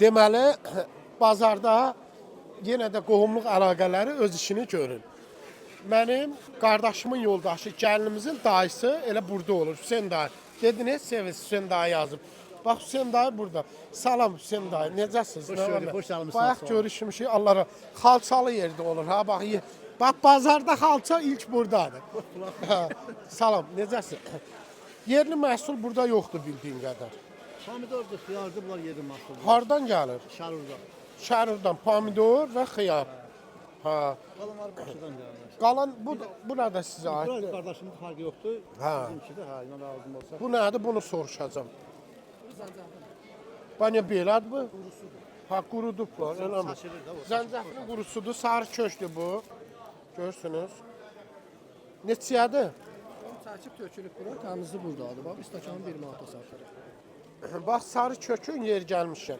Deməli, bazarda yenə də qohumluq əlaqələri öz işini görür. Mənim qardaşımın yoldaşı, gəlinimizin dayısı elə burada olur, Hüseyn dayı. Dediniz, Sevinç Hüseyn dayı yazıb. Bax Hüseyn dayı burada. Salam Hüseyn dayı, necəsiniz? Xoş Nə var gördük, nə? xoş gəlmisiniz, Bayaq sağ olun. görüşmüşük, Allah razı. Xalçalı yerdə olur ha, bax. Bax bazarda xalça ilk burdadır. Hə, Salam, necəsiniz? Yerli məhsul burada yoxdur bildiyim qədər. Pomidordur, xiyardır, bunlar yerli məhsuldur. Hardan gəlir? Şərurda. Şərurdan pomidor və xiyar. Ha, Qalanlar Bakıdan gəlir. qalan bu burada sizə Bura aiddir. qardaşımın fərqi yoxdur. Hə. Bizimkidir, hə, ilə lazım olsa. Bu nədir? Bunu soruşacağam. Banya belədir bu? Ha, qurudublar, eləmi? Saçılır da o. Zəncəflin qurusudur, sarı kökdür bu. Görürsünüz. Neçəyədir? Çəkib tökülüb bura, təmizi burdadır. Bax, stəkanı 1 manata satırıq. Bax, sarı kökün yer gəlmişəm.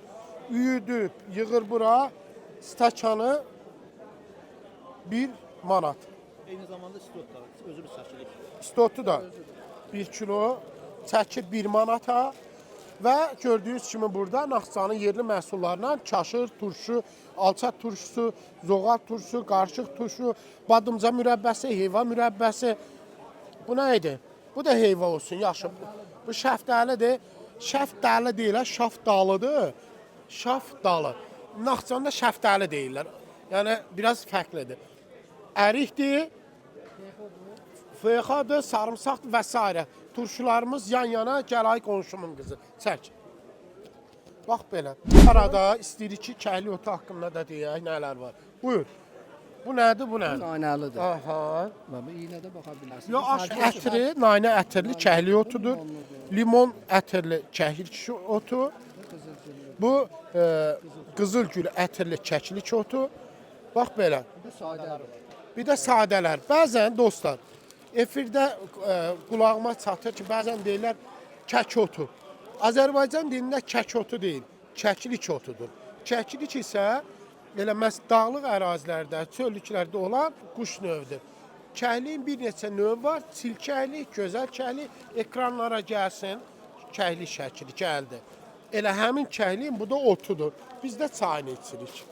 Üyüdüb, yığır bura, stəkanı 1 manat. Eyni zamanda istot da, özümüz çəkirik. İstotu da 1 kilo, çəki 1 manata və gördüyünüz kimi burada Naxçıvanın yerli məhsullarından kaşır, turşu, alça turşusu, zoğal turşusu, qarışıq turşu, badımca mürəbbəsi, heyva mürəbbəsi. Bu nə idi? Bu da heyva olsun, yaxşı. Bu şəfdəlidir. Şəfdəli deyirlər, şafdalıdır. Şafdalı. Naxçıvanda şəfdəli deyirlər. Yəni biraz fərqlidir. Ərikdir. FX-dır, sarımsaqdır və s. Turşularımız yan-yana gəl ay qonşumun qızı. Çək. Bax belə. Arada istəyirik ki, kəhli otu haqqında da deyək nələr var. Buyur. Bu nədir, bu nədir? Naynəlidir. Aha. Bax, bu iynə də baxa bilərsiniz. Yo, aş ətri, naynə ətirli kəhli otudur. Limon ətirli kəhlik otu. Bu qızıl gül ətirli kəklik otu. Bax belə. Bu sadədir. Bir də sadələr. Bəzən dostlar, efirdə qulağıma çatır ki, bəzən deyirlər kək otu. Azərbaycan dilində kək otu deyil, kəklik otudur. Kəklik isə elə məhz dağlıq ərazilərdə, çöllüklərdə olan quş növüdür. Kəkliyin bir neçə növü var. Çilkəklik, gözəl kəklik ekranlara gəlsin. Kəklik şəkli gəldi. Elə həmin kəkliyin bu da otudur. Biz də çayını içirik.